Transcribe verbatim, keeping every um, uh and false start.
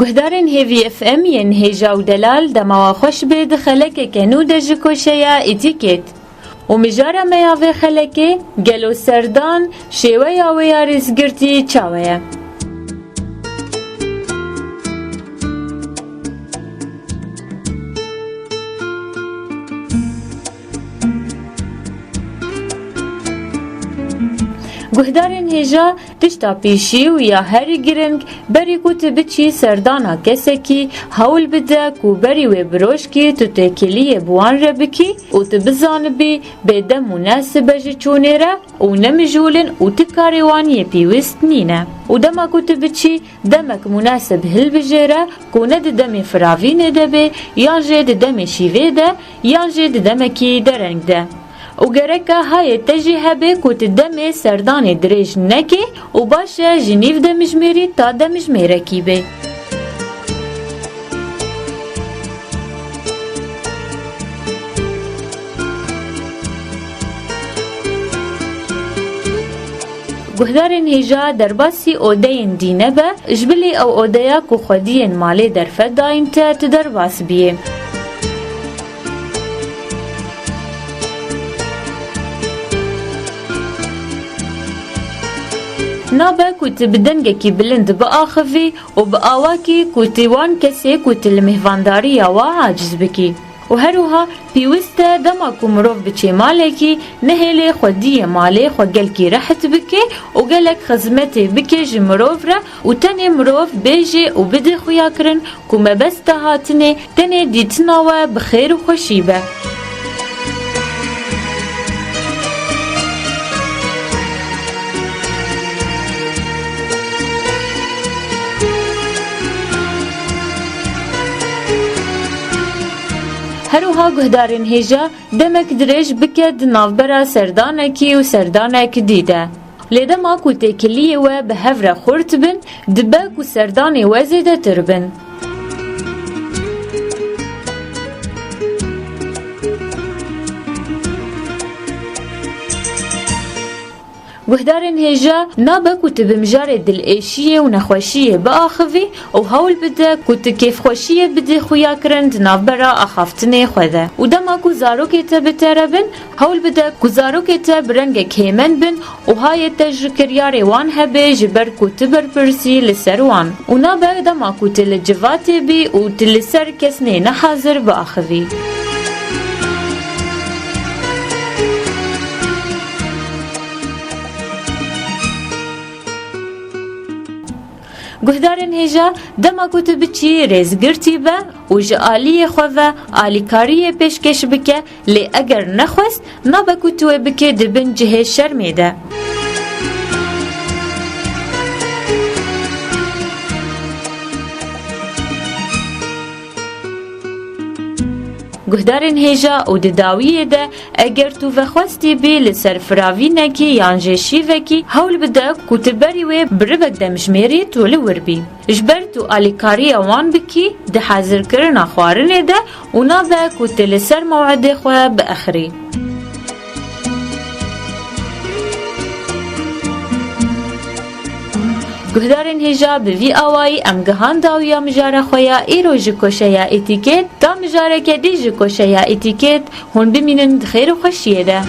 Guhdarên Hêvî F M yên hêja û delal, dema we xweş be, di xelekeke nû de ji koşeya Etîkêt. Û mijara me ya vê xelekê, gelo serdan, şêweya wê ya rêzgirtî çawa ye? Guhdarên hêja, tişta pêşî û ya herî giring, berî ku tu biçî serdana kesekî, hewl bide ku berî wê birojkî tu têkiliyê bi wan re bikî û tu bizanibî bê dem mûnesib e ji çûnê re û ne mijûl in û ti karê wan yê pêwist nîne. Û dema ku tu biçî, demek mûnesib hilbijêre ku ne di demê firavînê de be, yan jî di demê şîvê de, yan jî di demekî dereng de. Û gereka hayê te jî hebe ku tu demê serdanê dirêj nekê û baş e ji nîv demijmêrî ta demijmêrekî be. Guhdarên hêja, derbasî odeyên dîne be, ji bilî ew odeya ku xwediyên malê derfet dayîn te, tu derbas biyê. Nabe ku tu bi dengekî bilind biaxivî û bi awakî ku tu wan kesê ku tu li mêhvandariya wa aciz bikî. Û her wiha pêwist e dema ku mirov biçê malekî, nehêlê xwediyê malê xwe gelkî rehet bike û gelek xizmetê bike ji mirov re û tenê mirov bêje û bide xuyakirin ku mebesta hatinê tenê dîtina we bi xêr û xweşî be. Her wiha guhdarên hêja, demek dirêj bike di navbera serdanekî û serdanek dî de. Lê dema ku têkiliyê we bi hev re xurt bin, dibe ku serdanê we zêdetir bin. Guhdarên hêja, nabe ku tu bi mijarê dilêşiyê û nexweşiyê biaxivî û hewl bide ku tu kêfxweşiyê bidî xuyakirin di navbera axaftinê xwe de. Û dema ku zarokê te bi te re bin, hewl bide ku zarokê te bi rengek hêmen bin û hayê te ji kiryarê wan hebe, ji ber ku tu berpirsî li ser wan. Û nabe dema ku tu li civatê bî û tu li ser kesnê nehazir biaxivî. Guhdarên hêja, dema ku tu biçî rêzgirtî be û ji aliyê xwe ve alîkariyê pêşkêş bike, lê eger nexwest, nabe ku tu wê bikê di bin cihê şermê de. Guhdarên hêja û di dawiyê de, eger tu vexwestî bî li ser firavînekî yan jî şîvekî, hewl bide ku tu berî wê bi ribek demjimêrî tu li wir bî. Ji ber tu alîkariya wan bikî di hezirkirina xwarinê de û nabe ku tu li ser mewedê xwe biexirî. Guhdarên hêja, bi vî awayî em gihan dawiya mijara xwe ya îro ji koşeya Etîkêt. Ta mijareke dî ji koşeya Etîkêt, hûn bimînin di xêr û xweşiyê de.